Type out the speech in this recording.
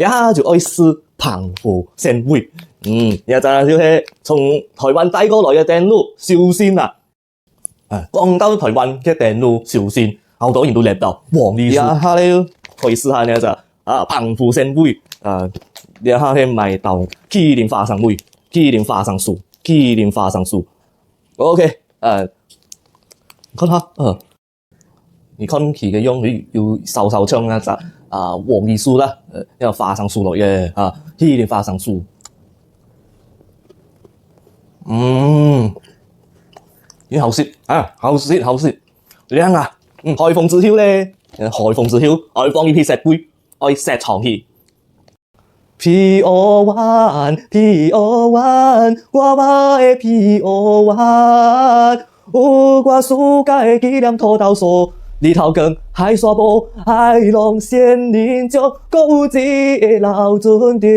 也就愛試澎湖仙尾。也就是從台灣帶過來嘅電滷壽仙啊。啊，講到台灣嘅電滷壽仙，好多人都諗到黃梨酥。下咧可以試下呢隻啊澎湖仙尾啊，然後咧買到麒麟花生米、麒麟花生酥、麒麟花生酥。OK，看下，你看佢嘅樣，佢有少少像那隻啊黃梨酥啦，有花生酥落嘅啊，麒麟花生酥。咦，好食啊，好食好食，靚啊！開封之後咧，開封之後，愛放入去雪櫃，愛雪藏去。皮奧灣，皮奧灣，我愛的皮奧灣，有我世界紀念土豆酥，日頭光，海沙埔，海浪仙人掌，閣有一个老船長。